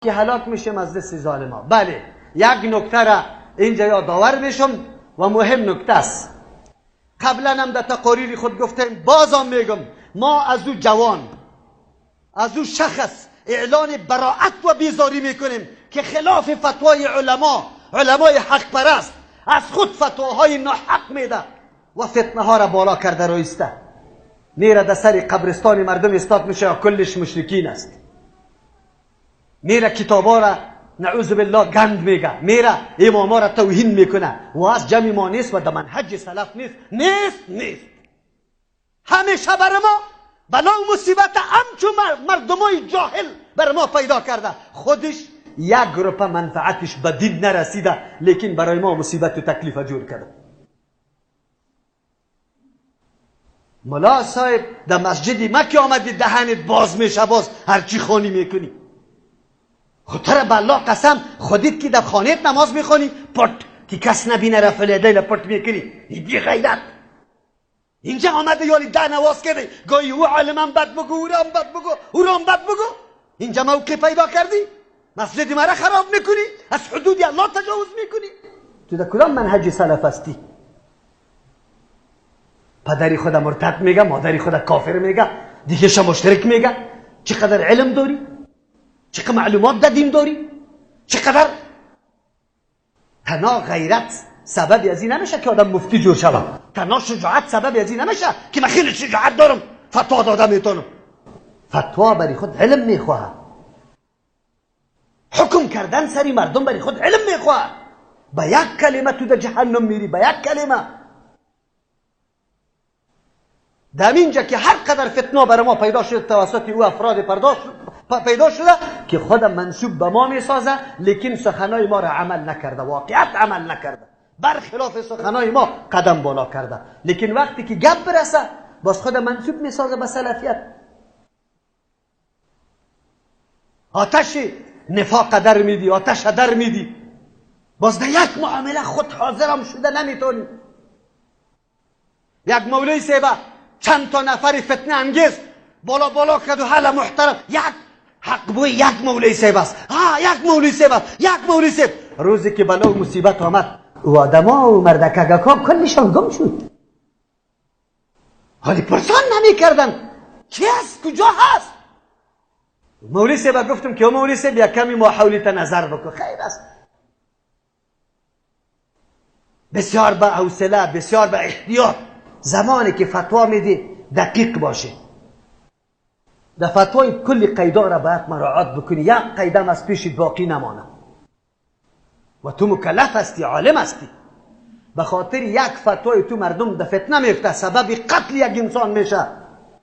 که هلاک میشیم از دست ظالما. بله، یک نکته را اینجا یادآور میشم و مهم نکته است. قبلا هم در تقاریر خود گفتیم، بازم میگم، ما از او جوان، از او شخص اعلان براعت و بیزاری میکنیم که خلاف فتوای علما، علمای حق پرست، از خود فتواهای ناحق میده و فتنه ها را بالا کرده رویسته، میره در سر قبرستان مردم استاد میشه، کلش مشرکین است، میره کتابا را نعوذ بالله گند میگه، میره اماما را توهین میکنه و از جمع ما نیست و در منهج سلف نیست، نیست نیست. همیشه بر ما بلا و مصیبت همچون مردمای جاهل بر ما پیدا کرده، خودش یک روپه منفعتش به دین نرسیده، لیکن برای ما مصیبت و تکلیف جور کرده. ملا صاحب در مسجد مکه آمدی دهنت باز میشه، باز هرچی خانی میکنی. خود به الله قسم، خودت که در خانهت نماز میخوانی پت که کس نبینه رفع الیدین پت میکنی، بی غیرت. اینجا آمده یالی ده نواز کرده، گاهی او عالمم بد بگو، او رام بد بگو، او رام بد بگو. اینجا موقع پیدا کردی مسجد مرا خراب میکنی، از حدود الله تجاوز میکنی. تو در کدام منهج سلف هستی؟ پدری خود مرتد میگه، مادری خود کافر میگه، دیگه مشترک میگه. چقدر علم داری، چقدر معلومات در دین داری، چقدر تنها غیرت سبب از این نمیشه که آدم مفتی جور شود، تنها شجاعت سبب از این نمیشه که من خیلی شجاعت دارم فتوا داده میتونم. فتوا برای خود علم میخواه، حکم کردن سری مردم برای خود علم میخواه. با یک کلمه تو در جهنم میری، با یک کلمه. در اینجا که هر قدر فتنه برای ما پیدا شده توسط او افراد پیدا شده که خود منسوب به ما میسازه، لیکن سخنای ما را عمل نکرده، واقعیت عمل نکرده، برخلاف سخنای ما قدم بالا کرده. لیکن وقتی که گپ برسه باز خود منسوب میسازه به سلفیت. آتش نفاق در میدی، آتش در میدی، باز در یک معامله خود حاضرم شده نمیتونی. یک مولوی صاحب چند تا نفر فتنه انگیز بالا بالا کرد و حالا محترم، یک حق بوی یک مولوی صاحب است، ها یک مولوی صاحب است، یک مولوی صاحب. روزی که بلا و مصیبت آمد و آدما و مردکگکا کلشان گم شد، حالی پرسان نمیکردن کی است، کجا هست. مولوی صاحب گفتم که مولوی صاحب یک کمی ما حولیت نظر بکن، خیر است. بسیار به حوصله، بسیار به احتیاط، زمانی که فتوا میدی دقیق باشه. در فتوای کل قیدا را باید مراعات بکنی، یک قیدم از پیشت باقی نمانه. و تو مکلف هستی، عالم هستی. به خاطر یک فتوای تو مردم در فتنه میفته، سبب قتل یک انسان میشه،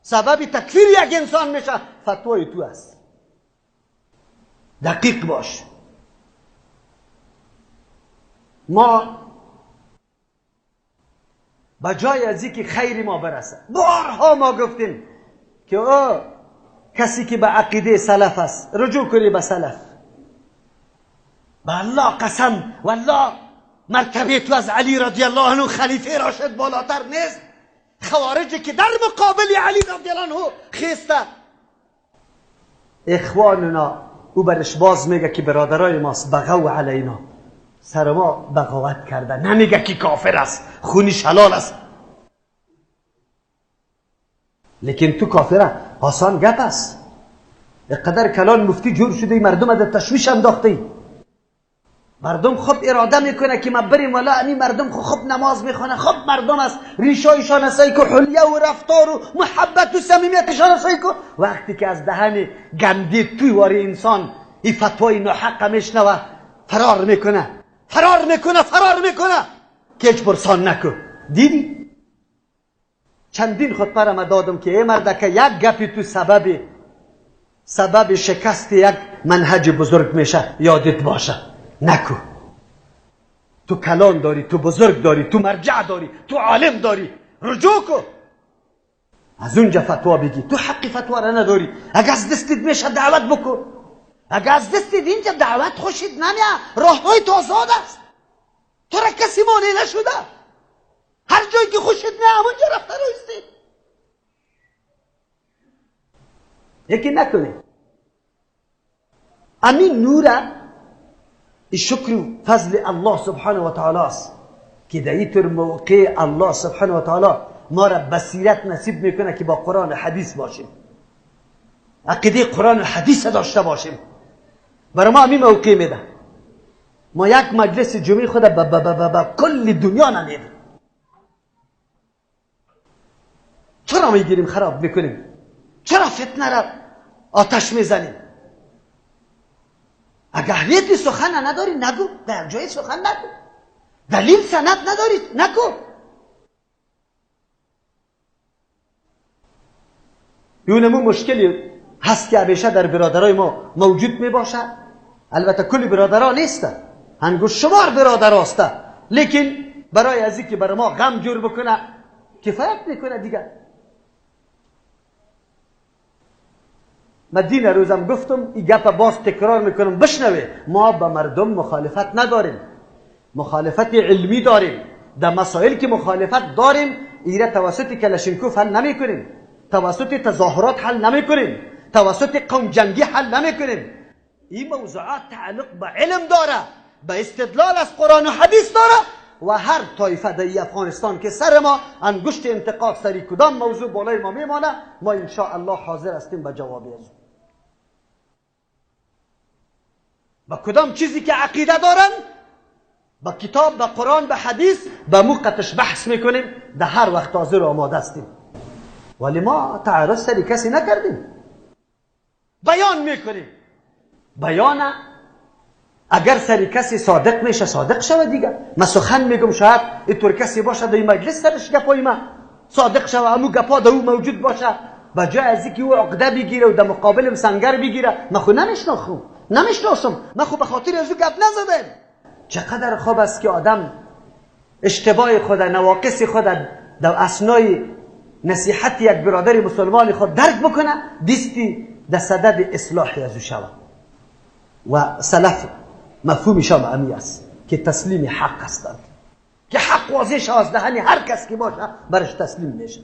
سبب تکفیر یک انسان میشه، فتوای تو است. دقیق باش. ما با جای از اینکه خیر ما برسه، بارها ما گفتیم که او کسی که به عقیده سلف است رجوع کنی به سلف. به الله قسم، والله مرتبه تو از علی رضی الله عنه خلیفه راشد بالاتر نیست. خوارجی که در مقابل علی رضی الله عنه خیسته، اخواننا او برش باز میگه که برادرای ماست، بغو علینا، سر ما بغاوت کرده، نمیگه که کافر است، خونش حلال است، لیکن تو کافره. آسان گپ است. اقدر کلان مفتی جور شده، مردم در تشویش انداخته. مردم خوب اراده میکنه که ما بریم، ولی امی مردم خوب نماز میخونه، خوب مردم است، ریشایشان است که حلیه و رفتار و محبت و صمیمیتشان است که وقتی که از دهن گندی توی واری انسان این فتوای ناحق میشنوه، فرار میکنه، فرار میکنه، فرار میکنه که هیچ پرسان نکن. دیدی؟ چندین خطبه را دادم که ای مردکه یک گپی تو سبب شکست یک منهج بزرگ میشه، یادت باشه. نکو. تو کلان داری، تو بزرگ داری، تو مرجع داری، تو عالم داری، رجوع کو، از اونجا فتوا بگی. تو حق فتوا را نداری. اگه از دستت میشه دعوت بکن، اگه از دستت اینجا دعوت خوشید نمیه، راه های تو آزاد است، تو را کسی مانع نشده، هر جایی که خوشت نه همونجا رفته رویستی. یکی نکنی. امین نوره شکر و فضل الله سبحانه و تعالی است که در اینطور موقع الله سبحانه و تعالی ما را بصیرت نصیب میکنه که با قرآن و حدیث باشیم، عقیده قرآن و حدیث داشته باشیم. برای ما همین موقع میده. ما یک مجلس جمعی خود به کل دنیا نمیدیم. چرا میگیریم خراب میکنیم؟ چرا فتنه را آتش میزنیم؟ اگه اهلیت سخن نداری نگو، در جای سخن نگو، دلیل سند نداری نگو. یونمو مشکلی هست که همیشه در برادرای ما موجود می باشه. البته کل برادرها نیست، انگشت شمار برادر هست، لیکن برای از اینکه برای ما غم جور بکنه کفایت میکنه دیگه. من دین روزم گفتم، این گپ باز تکرار میکنم، بشنوه. ما به مردم مخالفت نداریم، مخالفت علمی داریم. در مسائل که مخالفت داریم ایره توسط کلشینکوف حل نمیکنیم، توسط تظاهرات حل نمیکنیم، توسط قوم جنگی حل نمیکنیم. این موضوعات تعلق به علم داره، به استدلال از قرآن و حدیث داره. و هر طایفه در افغانستان که سر ما انگشت انتقاد سری کدام موضوع بالای ما میمانه، ما ان شاء الله حاضر هستیم به جواب از او. با کدام چیزی که عقیده دارن، با کتاب، با قرآن، با حدیث، با موقتش بحث میکنیم، در هر وقت حاضر و آماده هستیم. ولی ما تعرض سری کسی نکردیم، بیان میکنیم. بیان اگر سری کسی صادق میشه صادق شوه دیگه. من سخن میگم، شاید اینطور کسی باشه در این مجلس سرش گپای ما صادق شوه، امو گپا در او موجود باشه، به جای از اینکه او عقده بگیره و در مقابلم سنگر بگیره، من خو نمیشناسم، من خو به خاطر از او گپ نزدم. چقدر خوب است که آدم اشتباه خود، نواقص خود در اثنای نصیحت یک برادر مسلمان خود درک بکنه، دستی در صدد اصلاح از او شود. و سلف مفهومش هم امی است که تسلیم حق هستند، که حق واضح از دهن هر کس که باشه برش تسلیم میشه.